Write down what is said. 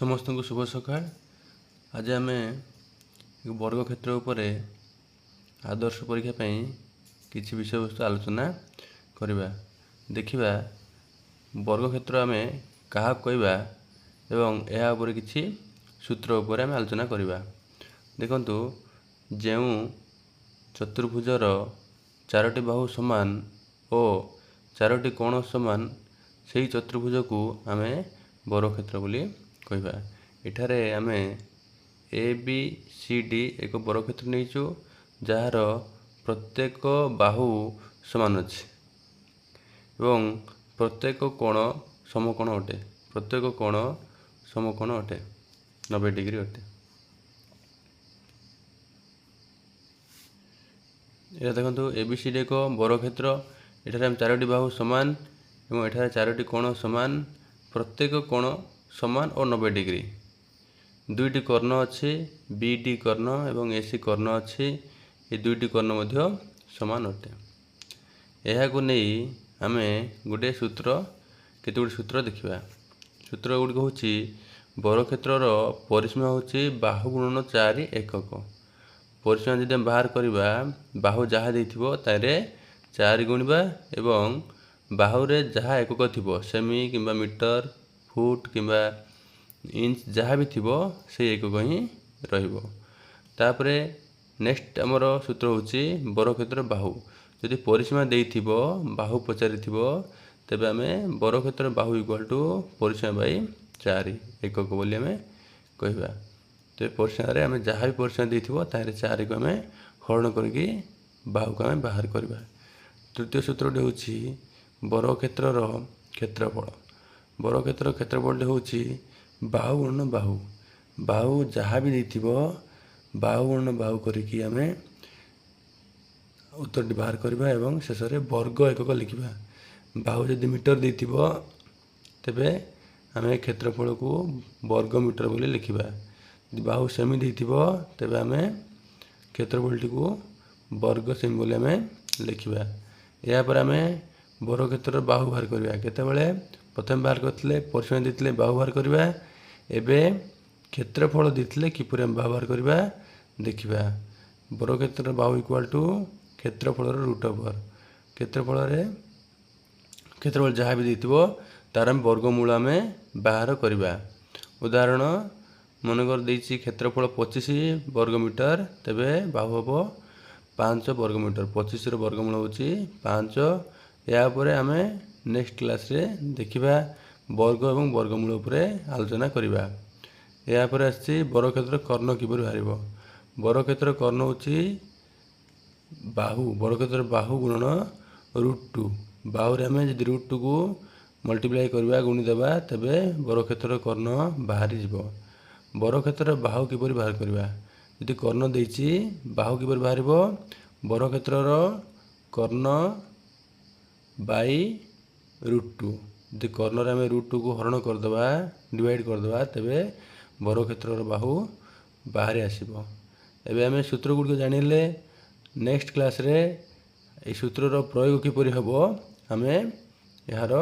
ସମସ୍ତଙ୍କୁ ଶୁଭ ସକାଳ। ଆଜି ଆମେ ଏକ ବର୍ଗକ୍ଷେତ୍ର ଉପରେ ଆଦର୍ଶ ପରୀକ୍ଷା ପାଇଁ କିଛି ବିଷୟବସ୍ତୁ ଆଲୋଚନା କରିବା। ଦେଖିବା ବର୍ଗକ୍ଷେତ୍ର ଆମେ କାହାକୁ କହିବା ଏବଂ ଏହା ଉପରେ କିଛି ସୂତ୍ର ଉପରେ ଆମେ ଆଲୋଚନା କରିବା। ଦେଖନ୍ତୁ, ଯେଉଁ ଚତୁର୍ଭୁଜର ଚାରୋଟି ବାହୁ ସମାନ ଓ ଚାରୋଟି କୋଣ ସମାନ, ସେହି ଚତୁର୍ଭୁଜକୁ ଆମେ ବର୍ଗକ୍ଷେତ୍ର ବୋଲି କହିବା। ଏଠାରେ ଆମେ ଏ ବି ସି ଡି ଏକ ବର୍ଗକ୍ଷେତ୍ର ନେଇଛୁ, ଯାହାର ପ୍ରତ୍ୟେକ ବାହୁ ସମାନ ଅଛି ଏବଂ ପ୍ରତ୍ୟେକ କୋଣ ସମକୋଣ ଅଟେ। ପ୍ରତ୍ୟେକ କୋଣ ସମକୋଣ ଅଟେ, 90 ଡିଗ୍ରୀ ଅଟେ। ଏହା ଦେଖନ୍ତୁ, ଏ ବି ସି ଡି ଏକ ବର୍ଗକ୍ଷେତ୍ର। ଏଠାରେ ଆମେ ଚାରୋଟି ବାହୁ ସମାନ ଏବଂ ଏଠାରେ ଚାରୋଟି କୋଣ ସମାନ, ପ୍ରତ୍ୟେକ କୋଣ ସମାନ ଓ 90 ଡିଗ୍ରୀ। ଦୁଇଟି କର୍ଣ୍ଣ ଅଛି, ବି ଡି କର୍ଣ୍ଣ ଏବଂ ଏ ସି କର୍ଣ୍ଣ ଅଛି। ଏ ଦୁଇଟି କର୍ଣ୍ଣ ମଧ୍ୟ ସମାନ ଅଟେ। ଏହାକୁ ନେଇ ଆମେ ଗୋଟିଏ ସୂତ୍ର, କେତେ ଗୁଡ଼ିଏ ସୂତ୍ର ଦେଖିବା। ସୂତ୍ର ଗୁଡ଼ିକ ହେଉଛି, ବର୍ଗକ୍ଷେତ୍ରର ପରିସୀମା ହେଉଛି ବାହୁ ଗୁଣନ 4 ଏକକ। ପରିସୀମା ଯଦି ଆମେ ବାହାର କରିବା, ବାହୁ ଯାହା ଦେଇଥିବ ତାରେ 4 ଗୁଣିବା ଏବଂ ବାହୁରେ ଯାହା ଏକକ ଥିବ, ସେମି କିମ୍ବା ମିଟର, ଫୁଟ କିମ୍ବା ଇଞ୍ଚ, ଯାହା ବି ଥିବ ସେଇ ଏକକ ହିଁ ରହିବ। ତାପରେ ନେକ୍ସଟ ଆମର ସୂତ୍ର ହେଉଛି ବର୍ଗକ୍ଷେତ୍ର ବାହୁ। ଯଦି ପରିସୀମା ଦେଇଥିବ, ବାହୁ ପଚାରିଥିବ, ତେବେ ଆମେ ବର୍ଗକ୍ଷେତ୍ର ବାହୁ ଇକ୍ୱାଲ୍ ଟୁ ପରିସୀମା ବାଇ 4 ଏକକ ବୋଲି ଆମେ କହିବା। ତେବେ ପରିସୀମାରେ ଆମେ ଯାହା ବି ପରିସୀମା ଦେଇଥିବ, ତାହିଁରେ 4କୁ ଆମେ ହରଣ କରିକି ବାହୁକୁ ଆମେ ବାହାର କରିବା। ତୃତୀୟ ସୂତ୍ରଟି ହେଉଛି ବର୍ଗକ୍ଷେତ୍ରର କ୍ଷେତ୍ରଫଳ। ବର୍ଗକ୍ଷେତ୍ରର କ୍ଷେତ୍ରଫଳଟି ହେଉଛି ବାହୁ ଗୁଣନ ବାହୁ। ବାହୁ ଯାହା ବି ଦେଇଥିବ, ବାହୁ ଗୁଣନ ବାହୁ କରିକି ଆମେ ଉତ୍ତରଟି ବାହାର କରିବା ଏବଂ ଶେଷରେ ବର୍ଗ ଏକକ ଲେଖିବା। ବାହୁ ଯଦି ମିଟର ଦେଇଥିବ, ତେବେ ଆମେ କ୍ଷେତ୍ରଫଳକୁ ବର୍ଗ ମିଟର ବୋଲି ଲେଖିବା। ଯଦି ବାହୁ ସେମି ଦେଇଥିବ, ତେବେ ଆମେ କ୍ଷେତ୍ରଫଳଟିକୁ ବର୍ଗ ସେମି ବୋଲି ଆମେ ଲେଖିବା। ଏହାପରେ ଆମେ ବର୍ଗକ୍ଷେତ୍ରର ବାହୁ ବାହାର କରିବା। କେତେବେଳେ ପ୍ରଥମେ ବାହାର କରିଥିଲେ ପରିସୀମା ଦେଇଥିଲେ ବାହୁ ବାହାର କରିବା, ଏବେ କ୍ଷେତ୍ରଫଳ ଦେଇଥିଲେ କିପରି ଆମେ ବାହୁ ବାହାର କରିବା ଦେଖିବା। ବର୍ଗକ୍ଷେତ୍ରର ବାହୁ ଇକ୍ୱାଲ୍ ଟୁ କ୍ଷେତ୍ରଫଳର ରୁଟ୍ ଓଭର। କ୍ଷେତ୍ରଫଳରେ କ୍ଷେତ୍ରଫଳ ଯାହା ବି ଦେଇଥିବ, ତାର ଆମେ ବର୍ଗମୂଳ ଆମେ ବାହାର କରିବା। ଉଦାହରଣ ମନେକର ଦେଇଛି କ୍ଷେତ୍ରଫଳ 25 ବର୍ଗ ମିଟର, ତେବେ ବାହୁ ହେବ 5 ବର୍ଗ ମିଟର। 25ର ବର୍ଗମୂଳ ହେଉଛି 5। ଏହା ଉପରେ ଆମେ ନେକ୍ସଟ କ୍ଲାସ୍ରେ ଦେଖିବା, ବର୍ଗ ଏବଂ ବର୍ଗମୂଳ ଉପରେ ଆଲୋଚନା କରିବା। ଏହାପରେ ଆସିଛି ବର୍ଗକ୍ଷେତ୍ର କର୍ଣ୍ଣ କିପରି ବାହାରିବ। ବର୍ଗକ୍ଷେତ୍ର କର୍ଣ୍ଣ ହେଉଛି ବାହୁ, ବର୍ଗକ୍ଷେତ୍ର ବାହୁ ଗୁଣନ ରୁଟ୍ ଟୁ। ବାହୁରେ ଆମେ ଯଦି ରୁଟ୍ ଟୁକୁ ମଲ୍ଟିପ୍ଲାଏ କରିବା, ଗୁଣିଦେବା, ତେବେ ବର୍ଗକ୍ଷେତ୍ରର କର୍ଣ୍ଣ ବାହାରିଯିବ। ବର୍ଗକ୍ଷେତ୍ରର ବାହୁ କିପରି ବାହାର କରିବା? ଯଦି କର୍ଣ୍ଣ ଦେଇଛି, ବାହୁ କିପରି ବାହାରିବ? ବର୍ଗକ୍ଷେତ୍ରର କର୍ଣ୍ଣ ବାଇ ରୁଟ୍ ଟୁ। ଯଦି କର୍ଣ୍ଣରେ ଆମେ ରୁଟ୍ ଟୁକୁ ହରଣ କରିଦେବା, ଡିଭାଇଡ଼ କରିଦେବା, ତେବେ ବର୍ଗକ୍ଷେତ୍ରର ବାହୁ ବାହାରି ଆସିବ। ଏବେ ଆମେ ସୂତ୍ର ଗୁଡ଼ିକ ଜାଣିଲେ। ନେକ୍ସଟ କ୍ଲାସ୍ରେ ଏହି ସୂତ୍ରର ପ୍ରୟୋଗ କିପରି ହେବ, ଆମେ ଏହାର